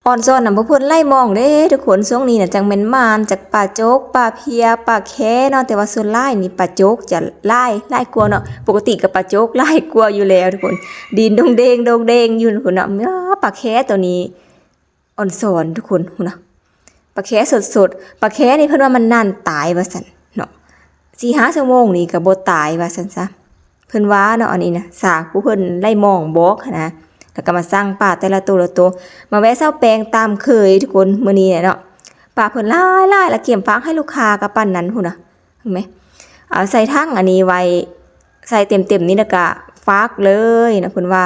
ອອນຊອນນຳພວກເພິ່ນໄລ່ມອງເດ້ທຸກຄົນ. ຊ່ວງນີ້ນະ ຈັ່ງແມ່ນໝານ ຈັກປາໂຈກ ປາເພຍ ປາແຄເນາະ, ແຕ່ວ່າສ່ວນຫຼາຍນີ້ປາໂຈກຈະຫຼາຍ ຫຼາຍກວ່າເນາະ. ປົກກະຕິກະປາໂຈກຫຼາຍກວ່າຢູ່ແລ້ວທຸກຄົນ, ດິນດົງເດງ ດົງເດງຢູ່ພຸ້ນເນາະ. ປາແຄໂຕນີ້ ອອນຊອນທຸກຄົນ ພຸ້ນນະ ປາແຄສົດໆ. ປາແຄນີ້ເພິ່ນວ່າມັນນານຕາຍວ່າຊັ້ນເນາະ, ສີ່ຫ້າຊົ່ວໂມງນີ້ກໍບໍ່ຕາຍວ່າຊັ້ນຊະ ເພິ່ນວ່າເນາະ. ອັນນີ້ນະ ສາວຜູ້ເພິ່ນໄລ່ມອງບອກຫັ້ນນະ, ແລ້ວກໍມາຊັ່ງປາແຕ່ລະໂຕລະໂຕ. ມາແວະຊາວແປງຕາມເຄີຍທຸກຄົນ ມື້ນີ້ແຫຼະເນາະ. ປາເພິ່ນຫຼາຍໆ ລະກຽມຝາກໃຫ້ລູກຄ້າກໍປານນັ້ນພຸ້ນນະ ເຫັນໄໝ? ເອົາໃສ່ຖັງອັນນີ້ໄວ້ ໃສ່ເຕັມໆນີ້ ແລ້ວກໍຝາກເລີຍນະ ເພິ່ນວ່າ.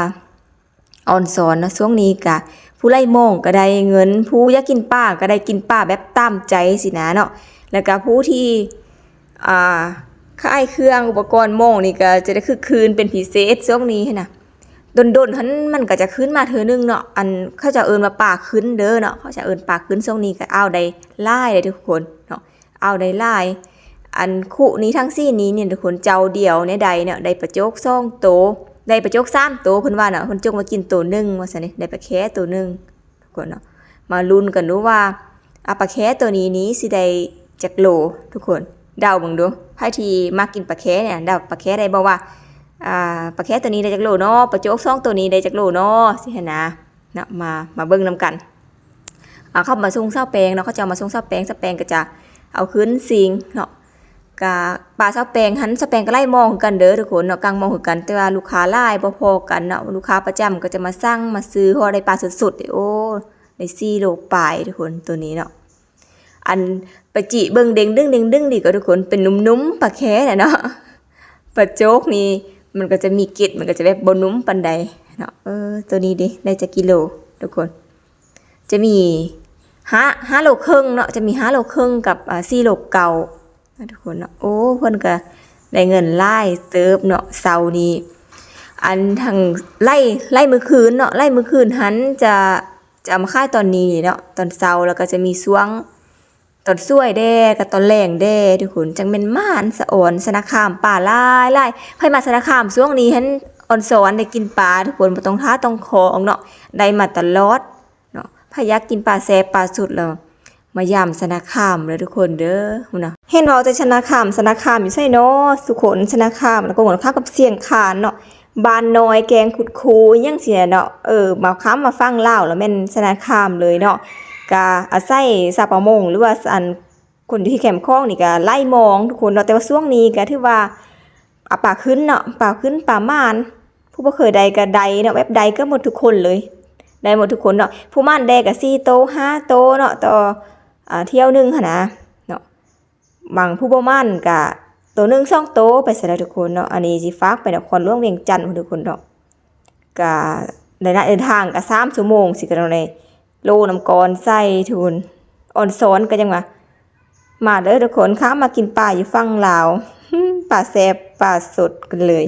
ອອນຊອນເນາະ ຊ່ວງນີ້ກະຜູ້ໄລ່ມອງກໍໄດ້ເງິນ, ຜູ້ຢາກກິນປາກໍໄດ້ກິນປາແບບຕາມໃຈຊີ້ນະເນາະ. ແລ້ວກະຜູ້ທີ່ ອ່າ ຂາຍເຄື່ອງອຸປະກອນມອງນີ້ກໍຈະໄດ້ຄຶກຄື້ນເປັນພິເສດຊ່ວງນີ້ຫັ້ນນະ. ດົນໆຫັ້ນມັນກໍຈະຂຶ້ນມາເທື່ອໜຶ່ງເນາະ, ອັນເຂົາເຈົ້າເອີ້ນວ່າປາຂຶ້ນເດີເນາະ, ເຂົາເຈົ້າເອີ້ນປາຂຶ້ນ. ຊ່ວງນີ້ກໍເອົາໄດ້ຫຼາຍເດ້ທຸກຄົນເນາະ. ເອົາໄດ້ຫຼາຍ. ອັນຄຸນີ້ທັງສີ່ນີ້ນີ້ທຸກຄົນ ເຈົ້າດຽວໃນໃດເນາະ ໄດ້ປາໂຈກສອງໂຕ ໄດ້ປາໂຈກສາມໂຕ ເພິ່ນວ່າເນາະ, ເພິ່ນຈົງມາກິນໂຕໜຶ່ງວ່າຊັ້ນເດ້ ໄດ້ປາແຄໂຕໜຶ່ງທຸກຄົນເນາະ. ມາລຸ້ນກັນດູວ່າ ອາ ປາແຄໂຕນີ້ນີ້ຊິໄດ້ຈັກໂລທຸກຄົນ ເດົາເບິ່ງດູ. ໃຜທີ່ມັກກິນປາແຄນີ້ ເດົາປາແຄໄດ້ບໍ່ວ່າ ອາ ປາແຄໂຕນີ້ໄດ້ຈັກໂລເນາະ, ປາໂຈກສອງໂຕນີ້ໄດ້ຈັກໂລເນາະ ຊີ້ຫັ້ນນະ. ເນາະ ມາ ມາເບິ່ງນຳກັນ. ອາ ເຂົາມາສົ່ງຊາວແປງເນາະ, ເຂົາເຈົ້າມາສົ່ງຊາວແປງ, ຊາວແປງກໍຈະເອົາຄືນຊິງເນາະ. ກະປາຊາວແປງຫັ້ນ ຊາວແປງກໍໄລ່ມອງຄືກັນເດີທຸກຄົນເນາະ, ກາງມອງຄືກັນ, ແຕ່ວ່າລູກຄ້າຫຼາຍບໍ່ພໍກັນເນາະ. ລູກຄ້າປະຈຳກໍຈະມາສັ່ງມາຊື້ ເພາະວ່າໄດ້ປາສົດໆເດ້. ໂອ້ ໄດ້ສີ່ໂລປາຍທຸກຄົນ ໂຕນີ້ເນາະ. ອັນໄປຈີ້ເບິ່ງເດ້ງດຶງເດ້ງດຶງນີ້ກໍທຸກຄົນ ເປັນໜຸ່ມໆ ປາແຄນະເນາະ. ປາໂຈກນີ້ມັນກໍຈະມີເກັດ ມັນກໍຈະແບບບໍ່ໜຸ່ມປານໃດເນາະ. ເອີ ໂຕນີ້ເດ ໄດ້ຈັກກິໂລທຸກຄົນ? ຈະມີຫ້າ ຫ້າໂລເຄິ່ງເນາະ, ຈະມີຫ້າໂລເຄິ່ງກັບ ອາ ສີ່ໂລເກົ້ານະທຸກຄົນເນາະ. ໂອ້ ເພິ່ນກໍໄດ້ເງິນຫຼາຍເຕີບເນາະ ເຊົານີ້. ອັນທັງໄລ່ ໄລ່ມື້ຄືນເນາະ, ໄລ່ມື້ຄືນຫັ້ນຈະ ຈະເອົາມາຂາຍຕອນນີ້ເນາະ ຕອນເຊົ້າ, ແລ້ວກໍຈະມີຊ່ວງຕອນສວຍແດ່ກັບຕອນແລງແດ່ທຸກຄົນ. ຈັ່ງແມ່ນໝານສະອອນ ຊະນະຄາມປາຫຼາຍໆ. ໃຜມາຊະນະຄາມຊ່ວງນີ້ຫັ້ນ ອອນຊອນໄດ້ກິນປາທຸກຄົນ, ບໍ່ຕ້ອງຖ້າຕ້ອງຄອງເນາະ, ໄດ້ມາຕະຫຼອດເນາະ. ໃຜຢາກກິນປາແຊບປາສົດແລ້ວ ມາຢາມຊະນະຄາມເດີທຸກຄົນເດີ. ພຸ້ນນະ ເຫັນເວົ້າແຕ່ຊະນະຄາມ ຊະນະຄາມຢູ່ໃສເນາະທຸກຄົນ? ຊະນະຄາມ ແລ້ວກໍໝົນຂ້າມກັບຊຽງຄານເນາະ, ບ້ານນ້ອຍ ແກ້ງຄຸດຄູ ອີ່ຫຍັງຊີ້ແຫຼະເນາະ. ເອີ ມາຂ້າມມາຝັ່ງລາວແລ້ວແມ່ນຊະນະຄາມເລີຍເນາະ. ກະອາໄສຊາວປະມົງ ຫຼືວ່າ ອັນ ຄົນທີ່ແຄມຂອງນີ້ກະໄລ່ມອງທຸກຄົນເນາະ, ແຕ່ວ່າຊ່ວງນີ້ກະຖືວ່າ ອາ ປາຂຶ້ນເນາະ, ປາຂຶ້ນ ປາໝານ. ຜູ້ບໍ່ເຄີຍໄດ້ກະໄດ້ເນາະ, ແບບໄດ້ເກືອບໝົດທຸກຄົນເລີຍ, ໄດ້ໝົດທຸກຄົນເນາະ. ຜູ້ໝານແດ່ກະສີ່ໂຕ ຫ້າໂຕເນາະ ຕໍ່ ອາ ທ່ຽວໜຶ່ງຫັ້ນນະເນາະ. ບາງຜູ້ບໍ່ໝານກະໂຕໜຶ່ງສອງໂຕໄປຊັ້ນລະທຸກຄົນເນາະ. ອັນນີ້ຊິຝາກໄປນະຄອນຫຼວງວຽງຈັນພຸ້ນທຸກຄົນເນາະ. ກະໄລຍະເດີນທາງກະສາມຊົ່ວໂມງຊີ້ ກະຕ້ອງໄດ້ໂລນ້ຳກ້ອນໃສ່ທຸກຄົນ. ອອນຊອນກະຍັງວ່າ ມາເດີທຸກຄົນ ຂ້າມມາກິນປາຢູ່ຝັ່ງລາວ ປາແຊບປາສົດກັນເລີຍ.